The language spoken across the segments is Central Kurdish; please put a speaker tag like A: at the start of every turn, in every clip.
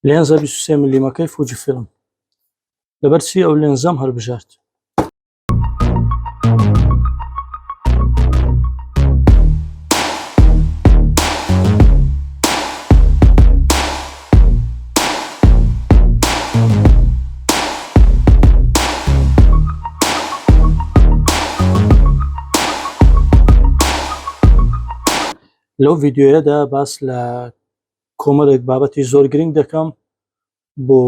A: لێنزە 23 ملیمەکەی فوجی فیلم لەبەر چی ئەو لێنزەم هەڵبژارد؟ لەو ڤیدیۆیەدا باس لە کۆمەڵێک بابەتی زۆر گرنگ دەکەم بۆ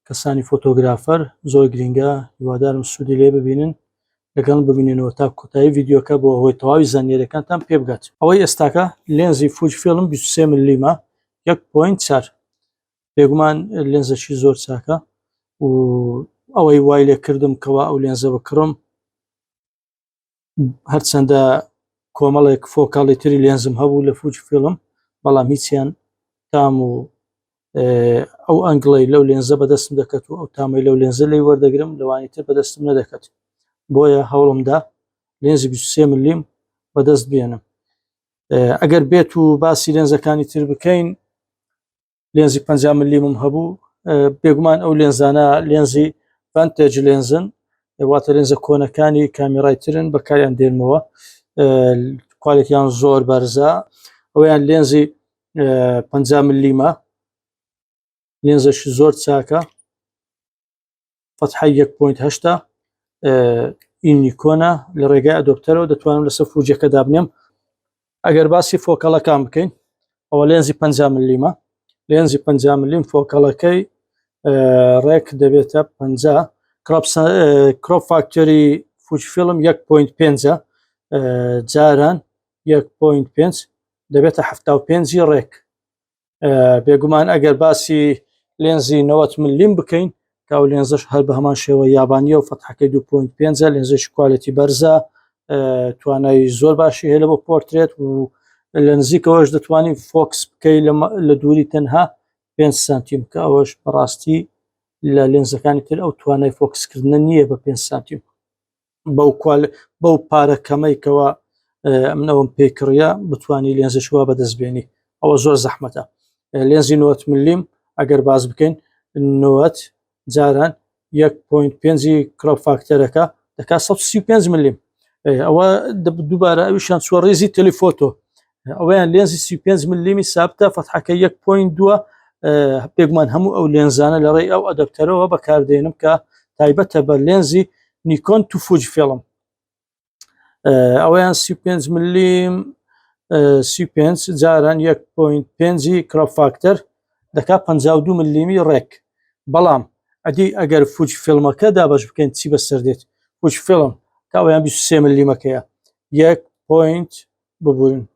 A: کەسانی photographer زۆر گرنگە هیوادارم سوودی لێ ببینن لەگەڵم ببیننەوە تا کۆتایی ڤیدیۆکە بۆ ئەوەی تەواوی زانیاریەکانتان پێ بگات. ئەوەی ئێستاکە لێنزی فوج فیلم 23 ملیمە 1.4 بێگومان لێنزەکی زۆر چاکە و ئەوەی وای لێ کردم کەوا ئەو لێنزە بکڕم هەرچەندە کۆمەڵێک focal ی تری لێنزم هەبوو لە فوج فیلم بەڵام هیچیان تام و ئەو angle ەی لەو لێنزە بەدەستم دەکەت و ئەو تامەی لەو لێنزە لی وەردەگرم لەوانی تر بەدەستم نەدەکەت بۆیە هەوڵمدا لێنزی 23 ملیم بەدەست بێنم ئەگەر بێت و باسی لێنزەکانی تر بکەین لێنزی 50 ملیمم هەبوو بێگومان ئەو لێنزانە لێنزی vintage لێنزن واتە لێنزە کۆنەکانی کامیڕای ترن بەکاریان دێنمەوە quality یان زۆر بەرزە ئەویان لێنزی 50 ملیمە لێنزەشی زۆر چاکە فەتحەی 1.8 ئی نیکۆنە لە ڕێگای adapter ەوە دەتوانم لەسەر فوجەکە دابنێم ئەگەر باسی focal ەکان بکەین ئەوە لێنزی 50 ملیمە لێنزی 50 ملیم focal ەکەی ڕێک دەبێتە 50 crop factor ی فوج فیلم 1.5 جاران 1.5 دەبێتە 75 ڕێک بێگومان ئەگەر باسی لێنزی 90 ملیم بکەین کە ئەو لێنزەش هەر بە هەمان شێوە یابانیە و فەتحەکەی 2.5 لێنزێکی quality بەرزە توانای زۆر باشی هەیە لە بۆ پۆرترێت و لە نزیکەوەش دەتوانین focus بکەی لە دووری تەنها 5 سانتیم کە ئەوەش بەڕاستی لە لێنزەکانی تر ئەو توانای focus کردنە نییە بە 5 سانتیم بەو qual بەو پارە کەمەی کەوا من ئەوم پێ کڕیە بتانی لێنزێکی وا بەدەست بێنی ئەوە زۆر زەحمەتە لێنزی 90 ملیم ئەگەر باز بکەین 90 جاران 1.5 crop factor ەکە دەکات 135 ملیم ئەوە دووبارە ئەویشان چوە ڕیزی telephoto ئەویان لێنزی 35 ملیمی سابتە فەتحەکە 1.2 بێگومان هەموو ئەو لێنزانە لە ڕێی ئەو adapter ەوە بەکاردێنم کە تایبەتە بە لێنزی نیکۆن to فوج فیلم ئەوەیان 35 ملیم 35 جاران 1.5 crop factor دەکا 52 ملیمی ڕێک بەڵام ئەدی ئەگەر فوج فیلمەکە دابش بکەین چی بەسەر دێت فوج فیلم کە ئەویان 23 ملیمەکەیە 1 point ببورن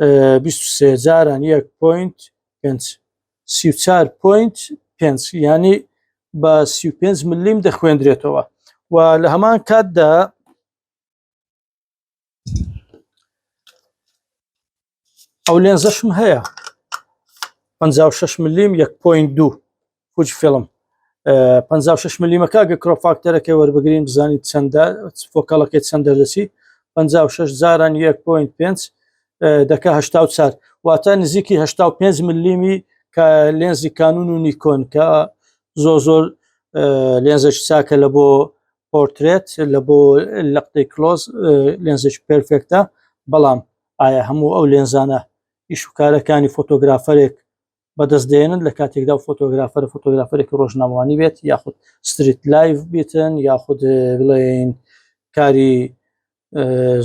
A: 23 جاران 1.5 34 point 5 ینی بە 35 ملیم دەخوێندرێتەوە و لە هەمان کاتدا ئەو لێنزەشم هەیە 56 ملیم 1.2 فوج فیلم 56 ملیمەکە گە crop factor ەکەی وەربگرین بزانیت چەندە focal ەکەی چەند دەردەچی 56 جاران 1.5 دەکە 84 واتە نزیکی 85 ملیمی کە لێنزی کانون و نیکۆن کە زۆر زۆر لێنزێکی چاکە لە بۆ پۆرترێت لە بۆ لەقتەی close لێنزێکی perfect ە بەڵام ئایا هەموو ئەو لێنزانە ئیش و کارەکانی photographer ێک بەدەست دێنن لە کاتێکدا و photographer photographer ێکی ڕۆژنامەوانی بێت یاخود street life بێتن یاخود بڵێن کاری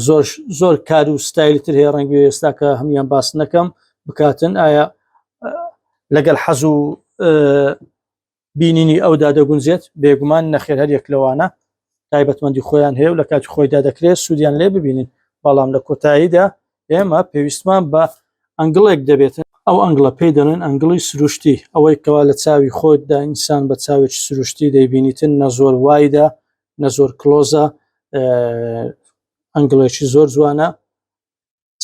A: زۆر زۆر کار و ستایلی تر هەیە ڕەنگ بێ ئێستا کە هەموان باس نەکەم بکاتن ئایا لەگەڵ حەز و بینینی ئەودا دەگونجێت؟ بێگومان نەخێر هەر یەک لەوانە تایبەتمەندی خۆیان هەیە و لە کاتی خۆیدا دەکرێت سوودیان لێ ببینین بەڵام لە کۆتاییدا ئێمە پێویستمان بە angle ێک دەبێت ئەو angle ە پێی دەڵێن angle ی سروشتی ئەوەی کەوا لە چاوی خۆتدا ئینسان بە چاوێکی سروشتی دەیبینیتن نە زۆر wide ە نە زۆر close ە angle ێکی زۆر جوانە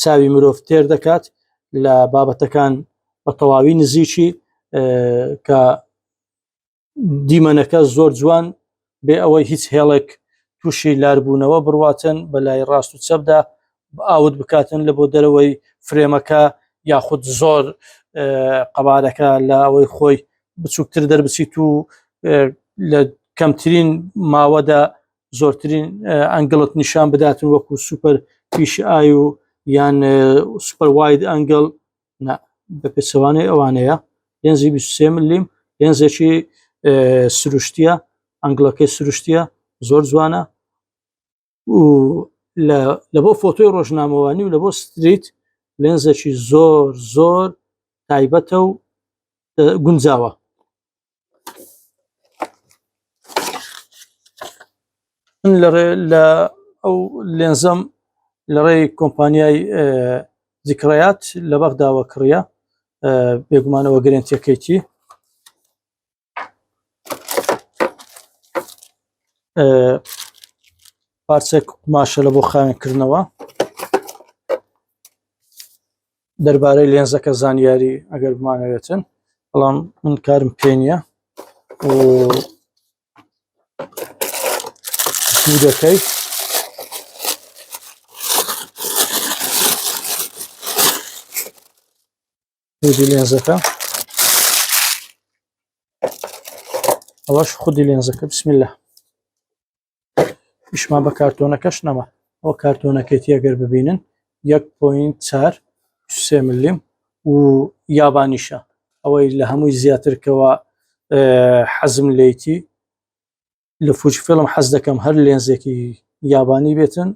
A: چاوی مرۆڤ تێر دەکات لە بابەتەکان بە تەواوی نزیکی کە دیمەنەکە زۆر جوان بێ ئەوەی هیچ هێڵێک تووشی لاربوونەوە بڕواتن بە لای ڕاست و چەپدا out بکاتن لە بۆ دەرەوەی frame ەکە یاخود زۆر قەبارەکە لە ئەوەی خۆی بچووکتر دەربچیت و لە کەمترین ماوەدا زۆرترین angle ت نیشان بداتن وەکو super fisheye و یان super wide angle نا بە پێچەوانەی ئەوانەیە لێنزی 23 ملیم لێنزێکی سروشتیە angle ەکەی سروشتیە زۆر جوانە و لە بۆ فۆتۆی ڕۆژنامەوانی و لە بۆ street لێنزێکی زۆر زۆر تایبەتە و گونجاوە. من لە ڕێ لە ئەو لێنزەم لە ڕێی کۆمپانیای زیکڕیات لە بەغداوە کڕیە بێگومانەوە گرنتیەکەیتی پارچێک قوماشە لە بۆ خاوێنکردنەوە دەربارەی لێنزەکە زانیاری ئەگەر بمانەوێتن بەڵام من کارم پێ نییە و دوودەکەی خودی لێنزەکە ئەوەش خودی لێنزەکە بسم الله ئیشمان بە کارتۆنەکەش نەما ئەو کارتۆنەکەیتی ئەگەر ببینن 1.4 سێ ملیم و یابانیشە ئەوەی لە هەمووی زیاتر کەەوە حەزم لێتی لە فوجیفیلم حەز دەکەم هەر لێنزێکی یابانی بێتن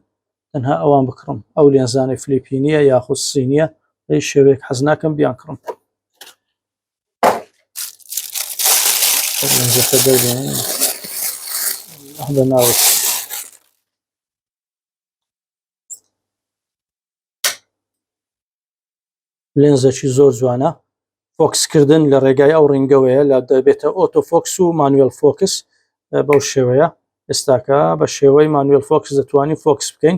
A: تەنها ئەوان بکڕم ئەو لێنزانەی فلیپینیە یاخود سینیە هیچ شێوەیەک حەز ناکەم بیان کڕم لێنزەکە دەربێنین لە ناوت لێنزێکی زۆر جوانە فۆکسکردن لە ڕێگای ئەو ring ەوەیە لە دەبێتە auto focus و manual focus بەو شێوەیە ئێستاکە بە شێوەی manual focus دەتوانین فۆکس بکەین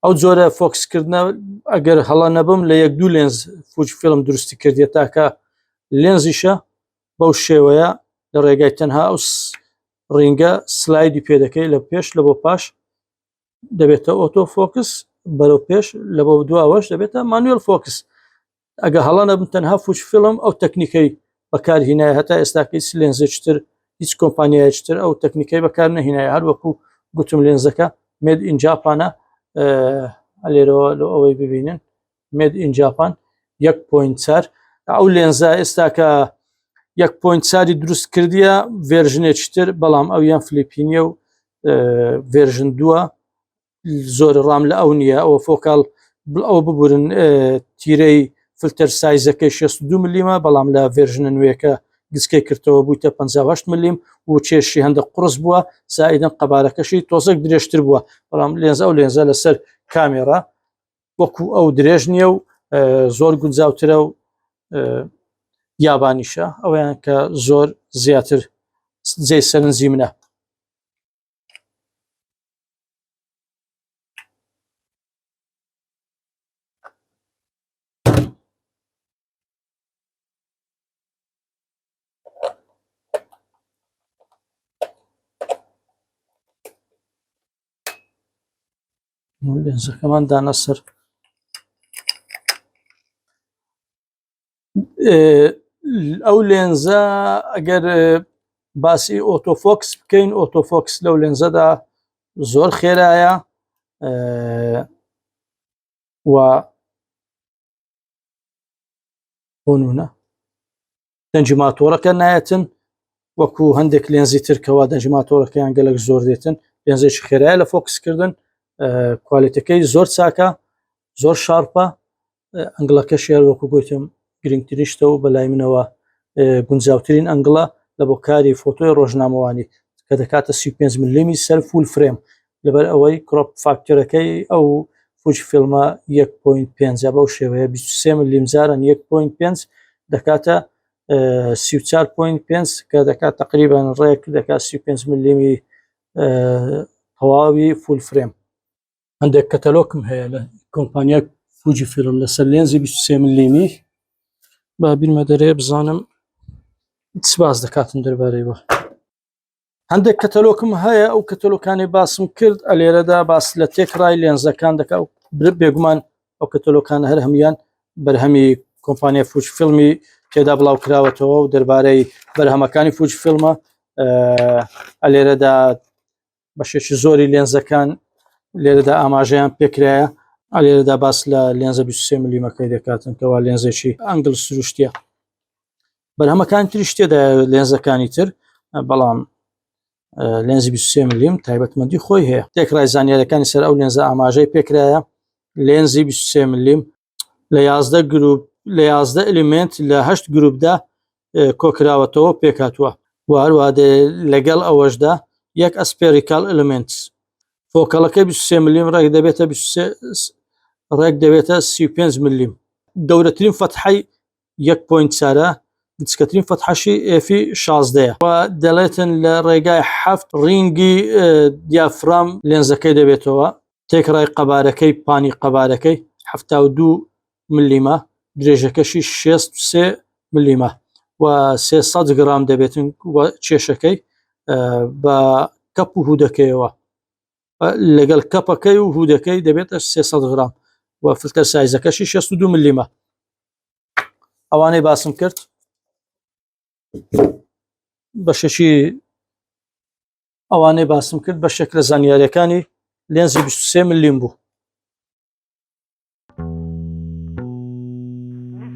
A: ئەو جۆرە فۆکسکردنە ئەگەر هەڵە نەبم لە یەک دوو لێنز فوجی فیلم دروستی کردیە تاکە لێنزیشە بەو شێوەیە لە ڕێگای تەنها ئەو ring ە slide ی پێدەکەی لە پێش لە بۆ پاش دەبێتە auto focus بەرەو پێش لە بۆ دواوەش دەبێتە manual focus ئەگە هەڵە نەبم تەنها فوجی فیلم ئەو تەکنیکەی بەکارهینایە هەتا ئێستاکە هیچ لێنزێکی تر هیچ کۆمپانیایەکی تر ئەو تەکنیکەی بەکار نەهینایە هەر وەکو گوتم لێنزەکە made in Japan ە لێرەوە لۆ ئەوەی ببینن made in Japan 1.4 ئەو لێنزە ئێستاکە 1.4 دروست کردیە version ێکی تر بەڵام ئەو یان فلیپینیە و version دووە زۆر ڕام لە ئەو نییە ئەوە focal ئەو ببورن تیرەی filter size ەکەی 62 ملیمە بەڵام لە version ە نوێیەکە گچکەی کردەوە بوویتە 58 ملیم و کێشی هەندە قرس بووە زائیدن قەبارەکەشی تۆزێک درێژتر بووە بەڵام لێنز ئەو لێنزە لەسەر کامێرا وەکو ئەو درێژ نییە و زۆر گونجاوترە و یابانیشە ئەویان کە زۆر زیاتر جێ سەرنجی منە. لێنزەکەمان دانە سەر ئەو لێنزە ئەگەر باسی autofocus بکەین autofocus لەو لێنزەدا زۆر خێرایە و بۆ نمونە دەنگی ماتۆڕەکە نایەتن وەکو هەندێک لێنزی ترکەوە دەنگی ماتۆڕەکەیان گەلک زۆر دێتن لێنزێکی خێرایە لە فۆکسکردن quality ەکەی زۆر چاکە زۆر sharp ە angle ەکەش هەر وەکو گوتم گرنگترین شتە و بەلای منەوە گونجاوترین angle ە لە بۆ کاری فۆتۆی ڕۆژنامەوانی کە دەکاتە 35 ملیمی سەر full frame لەبەر ئەوەی crop factor ەکەی ئەو فوجی فیلمە 1.5 بەو شێوەیە 23 ملیم جاران 1.5 دەکاتە 34.5 کە دەکات تقریبا ڕێک دەکات 35 ملیمی تەواوی full frame هەندێک کەتەلۆکم هەیە لە کۆمپانیای فوجی فیلم لەسەر لێنزی 23 ملیمی با بیرمە دەرێ بزانم چ باس دەکاتن دەربارەی بە هەندێک کەتەلۆکم هەیە ئەو کەتەلۆکانی باسم کرد ئەلێرەدا باس لە تێکڕای لێنزەکان دەکا و بێگومان ئەو کەتەلۆکان هەر هەموان بەرهەمی کۆمپانیای فوجی فیلمی تێدا بڵاو کراوەتەوە و دەربارەی بەرهەمەکانی فوجی فیلمە ئەلێرەدا بەشێکی زۆری لێنزەکان لێرەدا ئاماژەیان پێکرایە. لێرەدا باس لە لێنزە 23 ملیمەکەی دەکاتن کەوا لێنزێکی angle سروشتیە. بەرهەمەکانی تریش تێدا لێنزەکانی تر بەڵام لێنزی 23 ملیم تایبەتمەندی خۆی هەیە. تێکڕای زانیاریەکانی سەر ئەو لێنزە ئاماژەی پێکرایە لێنزی 23 ملیم لە 11 گروپ لە 11 element لە هەشت گروپدا کۆکراوەتەوە پێکهاتووە و هەروەها لەگەڵ ئەوەشدا یەک spherical element focal ەکەی 23 ملیم ڕێک دەبێتە ڕێک دەبێتە 35 ملیم گەورەترین فەتحەی 1.4 گچکەترین فەتحەشی F ی 16 و دەڵێتن لە ڕێگای حەفت ring ی diaphragm لێنزەکەی دەبێتەوە تێکڕای قەبارەکەی پانی قەبارەکەی 72 ملیمە درێژەکەشی 63 ملیمە و 300 گرام دەبێتن و کێشەکەی بە cup و hood ەکەیەوە لەگەڵ cup ەکەی و hood ەکەی دەبێتە 300 گرام و filter size ەکەشی 62 ملیمە ئەوانەی باسم کرد بەشێکی ئەوانەی باسم کرد بەشێک لە زانیاریەکانی لێنزی 23 ملیم بوو.